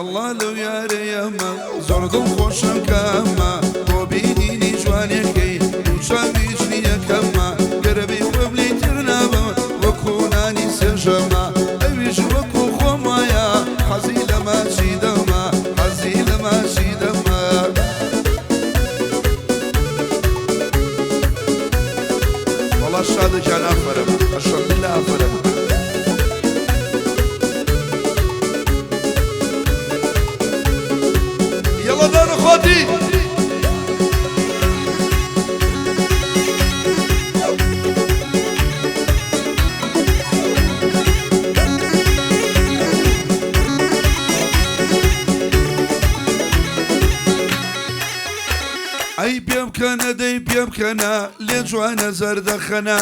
ئەڵڵا لەو یارەیەمە زۆر دڵخۆشم کەمە بۆ بینینی جوانیەکەی دوو چاوی ژنیەکەمە گەرەبی خۆم لێی تێر نابم وەکو نانی سێژەمە ئەویش وەکو خۆم وایە حەزی لە ماچی دەمە حەزی لە ماچی دەمە. وەڵا شادە گیان ئافەرم ئەشەم باللە ئافەرم. یەڵا دانە خۆتی. ئەی پێم کەنە دەی پێم کەنە لێ جوانە زەردەخەنە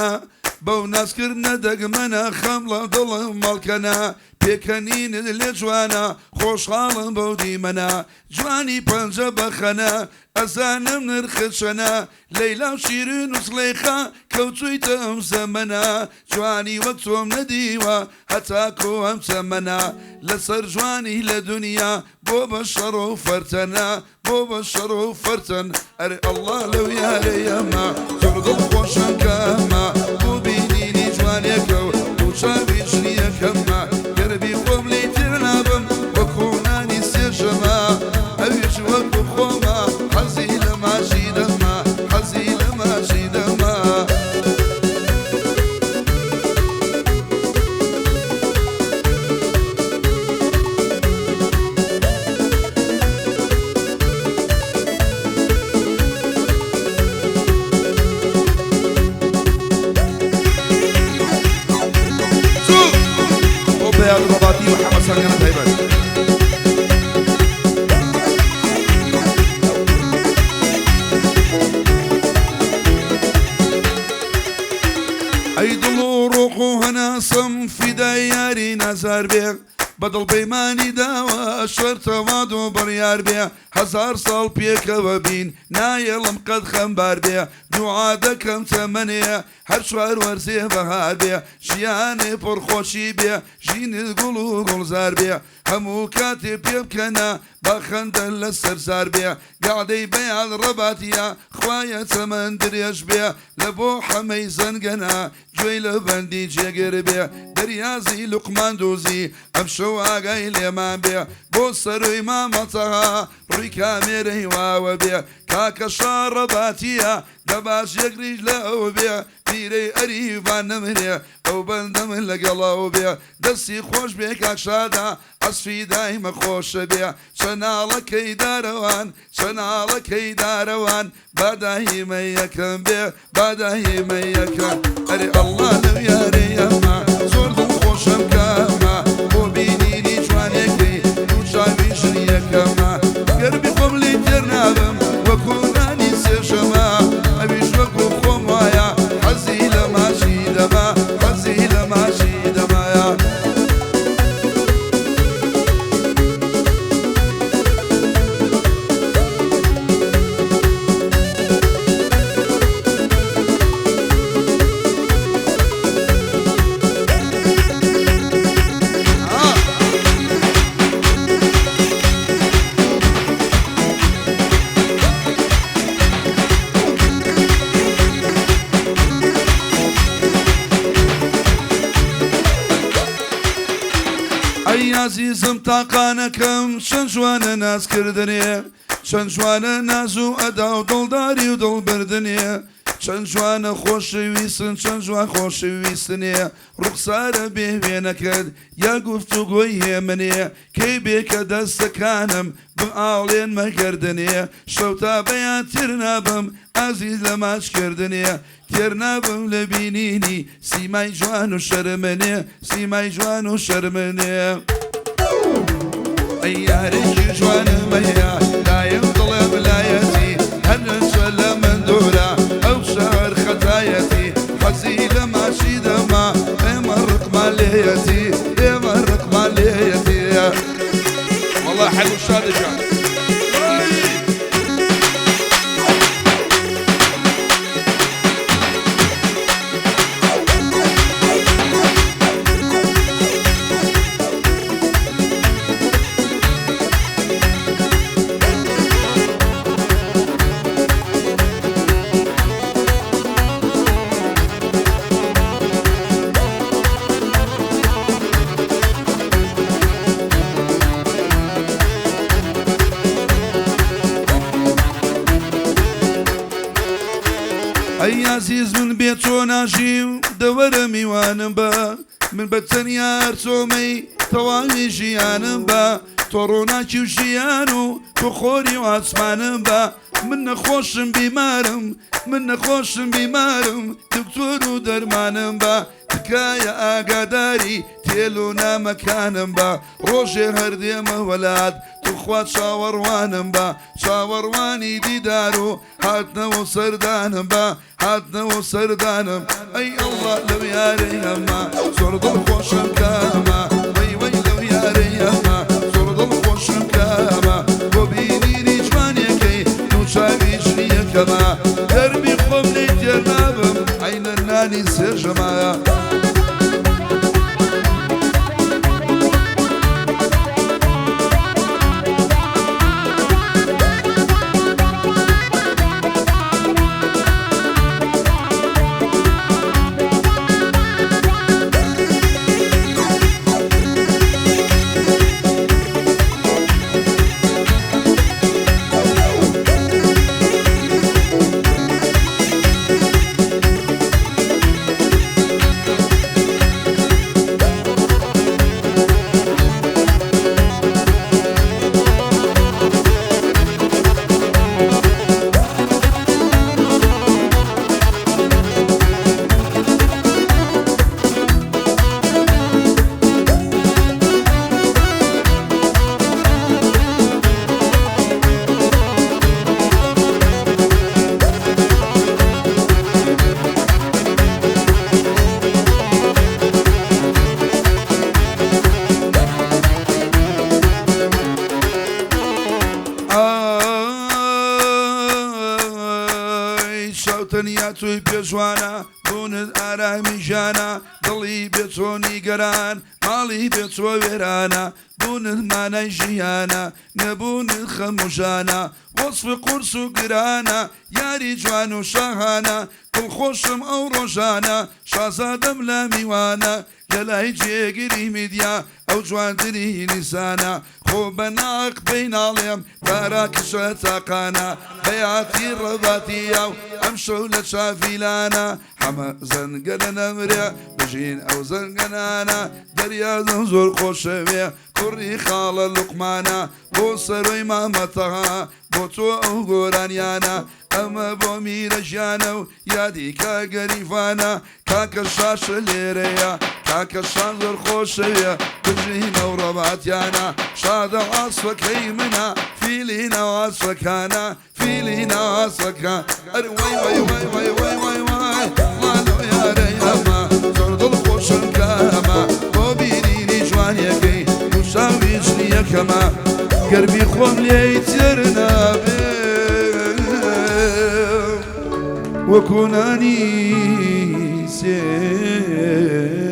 بەو نازکردنە دەگمەنە خەمڵە دڵم مەڵکەنە پێکەنینت لێ جوانە خۆشحاڵم بەو دیمەنە جوانی پەنجە بەخەنە ئەزانم نرخت چەنە لەیلا و شیرین و زڵێخا کەوتویتە ئەم زەمەنە جوانی وەک تۆم نەدیوە هەتاکۆ ئەم تەمەنە لەسەر جوانی لە دونیا بۆ بە شەڕ و فەرتەنە بۆ بە شەڕ و فەرتەن ئەرێ ئەڵڵا لەو یارەیەمە زۆر دڵخۆشم کەمە بۆ بینینی جوانێکە و دوو چاوی ژنیەکەمە گەر بیخۆم لێی تێر نابم وەکو نانی سێژەمە ئەویش وەکو خۆمە حەزی لە ماچی دەمە حەزی لە ماچی دەمە. بۆ بەیاد ڕەباتی محەمەد سەنگەنە تایبەت. ئەی دڵ و ڕۆح و هەناسەم فیدای یاری نازار بێ بە دڵ پەیمانی داوە شەرتە واد و بڕیار بێ هەزار ساڵ پێکەوە بین نایەڵم قەت خەمبار بێ دوعا دەکەم تەمەنێ هەر چوار وەرزێ بەهار بێ ژیانێ پڕ خۆشی بێ ژینت گوڵ و گوڵزار بێ هەموو کاتێ پێبکەنە با خەندە لەسەر زار بێ گەعدەی بەیان ڕەباتیە خوایە تەمەن درێژ بێ لە بۆ حەمەی زەنگەنە گوێی لە بەندی جێگر بێ دەریازی لوقمان دوزی ئەمشەو ئاگای لێمان بێ بۆ سەروی مامە تەها ڕوی کامێرەی واوە بێ کاکە شاڕەباتیە دەباش یەک ڕیش لە ئەو بێ پیرەی ئەریڤان نەمرێ ئەو بەندەم لەگەڵ ئەو بێ دەستی خۆش بێ کاک شادە عەسفی دایمە خۆشە بێ چەناڵەکەی دارەوان چەناڵەکەی دارەوان با دایمە یەکەم بێ با دایمە یەکەم ئەرێ ئەڵڵا لەو یارەی ئەمە زۆر دڵخۆشم کەمە بۆ بینینی جوانێکەی دوو چاوی ژن یەکەمە گەر بخۆم لێی تێر نابم وەکو نانی سێشەمە ئەویش وەکو خۆم وایە حەزی لە ماچی دەما حەزی لە ماچی دەمایە. ئەی ئازیزم تاقانەکەم چەند جوانە ناز کردنێ چەند جوانە ناز و ئەدا و دڵداری و دڵ بردنێ چەند جوانە خۆشەویستن چەند جوان خۆشەویستنێ ڕوخسارە بێ وێنەکەت یا گفتوگۆی هێمنێ کەی بێ کە دەستەکانم بئاڵێنمە گەردنێ شەو تا بەیان تێر نابم ئازیز لە ماچ کردنێ تێر نابم لە بینینی سیمای جوان و شەرمنێ سیمای جوان و شەرمنێ. ئەی یارێکی جوانم هەیە دایم دڵم لایەتی هەرچە لە من دوورە ئەو شەهر خەتایەتی حەزی لە ماچی دەما ئێمە ڕقمان لێیەتی ئێمە ڕقمان لێیەتی. وەڵا حەلو شادە گیان. ئازیز من بێ تۆ ناژیم دەوەرە میوانم بە من بە تەنیا هەر تۆمەی تەواوی ژیانم بە تۆ ڕووناکی و ژیان و تۆ خۆری و ئاسمانم بە من نەخۆشم بیمارم من نەخۆشم بیمارم دکتۆر و دەرمانم بە تکایە ئاگاداری تێل و نامەکانم بە ڕۆژێ هەر دێمە وەلات توخوا چاوەڕوانم بە چاوەڕوانی دیدار و هاتنەوە سەردانم بە هاتنەوە سەردانم ئەی ئەڵڵا لەو یارەی ئەمە زۆر دڵخۆشم کامە وەی وەی لەو یارەی ئەمە زۆر دڵخۆشم کامە بۆ بینینی جوانیەکەی دوو چاوی ژنیەکەمە گەرمی خۆم لێی تێر نابم عەینە نانی سێژەمە. ئای چاو تەنیا تۆی پێ جوانە بوونت ئارامی ژیانە دڵی بێ تۆ نیگەران ماڵی بێ تۆ وێرانە بوونت مانای ژیانە نەبوونت خەم و ژانە وەسف قورس و گرانە یاری جوان و شاهانە دڵخۆشم ئەو ڕۆژانە شازادەم لە میوانە لەلای جێگری میدیا ئەو جوانترین ئینسانە خۆ بە ناق پێی ناڵێم تارا کچە تاقانە بەیاتی ڕەباتیە و ئەمشەو لە چافیلانە حەمە زەنگەنە نەمرێ بژین ئەو زەنگەنانە دەریازم زۆر خۆشەوێ کوڕی خاڵە لوقمانە بۆ سەرۆی مامە تەها بۆ تۆ ئەو گۆرانیانە ئەمە بۆ میرە ژیانە و یادی کاک گەریفانە کاکە شاشە لێرەیە کاکە شان زۆر خۆشەوێ بژی نەوڕەباتیانە شادە عاسفەکەی منە فیلی ناواسفەکانە فیلی ناواسفەکان ئەر وەی وەی وەی وەی وەی وەی وەی مالۆ یارەی ئەمە زۆر دڵخۆشم کە ئەمە بۆ بینینی جوانیەکەی دووچاوی ژنیەکەمە گەرمی خۆم لێی تێر نابێ وەکو نانی سێ.